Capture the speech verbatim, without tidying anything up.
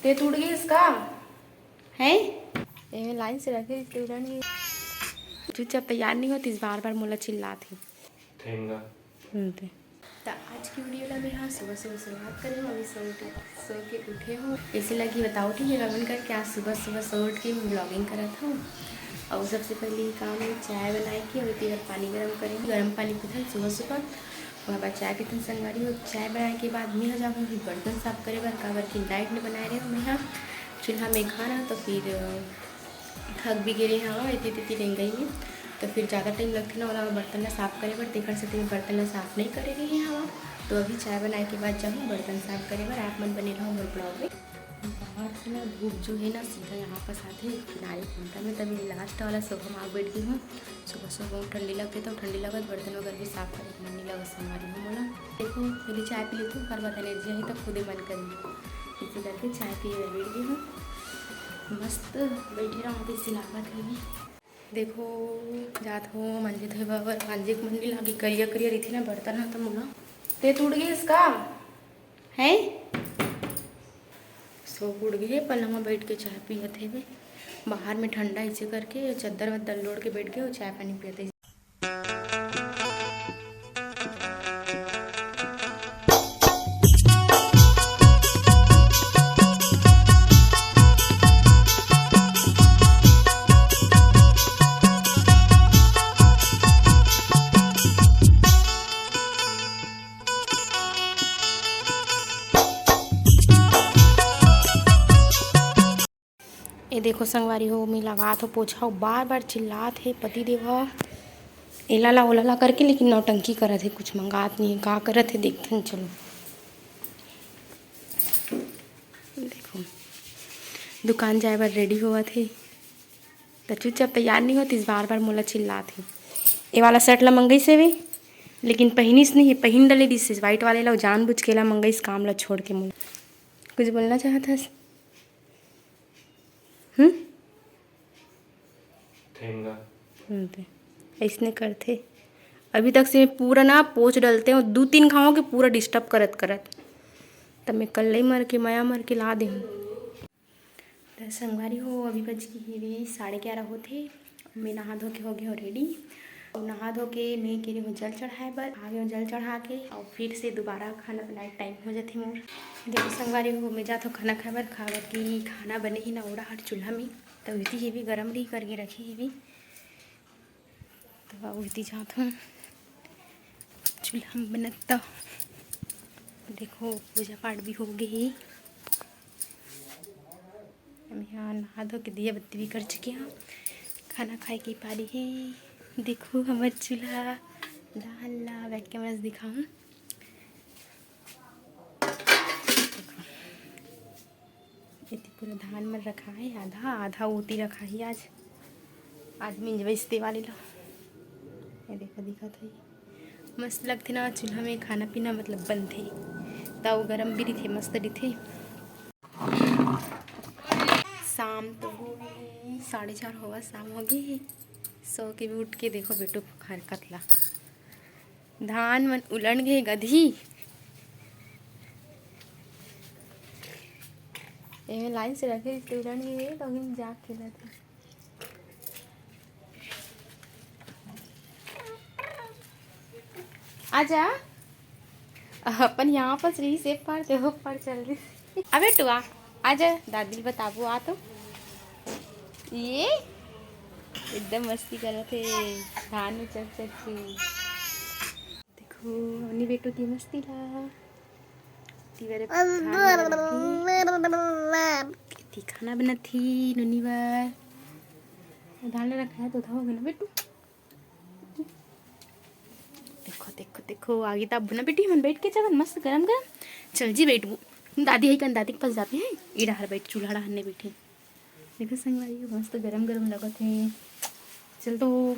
ते टूट गई इसका है। एमे लाइन से रखे, टूटन गई। चुपचाप तैयार नहीं होती, बार बार मोला चिल्लात ही। ठेंगा। हम्म, ते। त आज की वीडियो ला मैं हाँ सुबह सुबह शुरुआत करे हूँ। अभी सो उठे, सो के उठे हूँ। ऐसे लगी बताओ, ठीक है, गगन करके आज सुबह सुबह सो उठ के ब्लॉगिंग करत हूँ। और सबसे पहले ये काम है चाय बनाए के, अभी तेरा पानी गरम करेंगे, गरम पानी पीथन सुबह सुबह। ओकर बाद चाय पीथन संगवारी हो। चाय बनाए के बाद मैं जाऊँ फिर बर्तन साफ करे बर, काबर कि नाइट में बनाए रहे हूँ मैं हाँ चूल्हा में खाना, तो फिर थक भी गे रहे हवा एती तेती रेंगई में, तो फिर ज़्यादा टाइम लगथे ना ओला बर्तन ला साफ करे बर, तेकर सेती मैं बर्तन ला साफ नहीं करे रहे हवा। तो अभी चाय बनाए के बाद जाऊँ बर्तन साफ करे बर। आप मन बने रहो मोर ब्लॉग में। बाहर से ना धूप जो है ना सीधा यहाँ पास आथे किनारे कुंता में, तभी लास्ट वाला सोफा में आके बैठ गई हूँ। सुबह सुबह ठंडी लगथे तो ठंडी लगत, बर्तन वगैरह भी साफ करे के मन नहीं लगत संगवारी हो मोला। देखो पहले चाय पी लेती हूँ, ओकर बाद एनर्जी आही तब खुदे मन करी। इसे करके चाय पिए बर बैठ गई हूँ। मस्त बैठे रहो, तो इसे लागत है। देखो जात हो मांजे धोए बर, मांजे के मन नहीं लागे, करिया करिया रहिथे ना बर्तन ह, तो मोला। ते टूट गई इसका है। सो उठ गए, पलंग में बैठ के चाय पियत हेवे। बाहर में ठंडा इसे करके चद्दर वद्दर लोड़ के बैठ गए और चाय पानी पियत हे। ए देखो संगवारी हो, मैं लगात हो पोछा, अउ बार बार चिल्लात हे पति देव ह, एला ला ओला ला करके, लेकिन नौटंकी करत हे, कुछ मंगात नहीं हे, का करत हे देखथन। चलो देखो, दुकान जाए बर रेडी होवत हे, त चुपचाप तैयार नहीं होतिस, बार बार मोला चिल्लात हे। ए वाला शर्ट ला मंगईस हेवे, लेकिन पहिनिस नहीं हे, पहिन डले दिस हे व्हाइट वाले ला, अउ जानबूझ के ला मंगईस काम ला छोड़ के मोला। कुछ बोलना चाहत हस? हम्म? ठेंगा। हम्म, ते अइसने करथे। अभी तक से पूरा ना पोंछ डलते हो, दू तीन घाव के पूरा डिस्टर्ब करत करत। तब मैं कल ही मर के, मया मर के ला दे हूँ। त संगवारी हो, अभी बज के हेवे साढ़े ग्यारह होथे। मैं नहा धो के हो गए हो रेडी। अउ नहा धो के मैं गे रेहे हो जल चढ़ाए बर, आ गए हो जल चढ़ा के, अउ फिर से दोबारा खाना बनाए टाइम हो जाथे मोर। देखो संगवारी हो, मैं जात हो खाना खाए बर, काबर कि खाना बने ही ना ओड़ा हर चूल्हा में, त उती हेवी गरम रही करके रखे हेवी। त उती जात हूँ चूल्हा में बनत। त देखो पूजा पाठ भी हो गए ही। हम यहाँ नहा धो के दिया बत्ती भी कर चुके हैं। खाना खाए के पारी है। देखो हमर चूल्हा दाल ला बैक कैमरा से दिखाऊँ। देखो, एती पूरा धान मन रखा है, आधा आधा ओती रखा ही। आज आज मिंजवाइस ते वाली ला। ये देखो दिखत है, मस्त लगथे ना चूल्हा में खाना पीना, मतलब बनथे, ताऊ गरम भी रहिथे, मस्त रहिथे। शाम तो हो गई, साढ़े चार होगा, शाम हो गई। सो के भी उठ के देखो बेटू हरकत ला, धान मन उलड़ गए गधी। एमे लाइन से रखे तो उलड़ गए, तो हम जाग के रहते। आजा। अपन यहाँ पास रही से पार ते हो पार चल रही। अबे टुआ, आजा दादी ल बताबो आ तो। ये एकदम मस्ती करत हे धान में चक चक के। देखो अपनी बेटू की मस्ती ला। तीवरे धान में रखे। खेती खाना बनत ही नोनी बर। धान ले रखा है तो था हो गया ना बेटू। देखो देखो देखो, आगे तब ना बेटी, मन बैठ के चवन मस्त गरम गरम। चल जी बैठबू, दादी है कन दादी के पास जाते हैं। ई डहर बैठ, चूल्हा डहर नहीं बैठे। देखो संगवारी मस्त गरम गरम लगत है। चल तो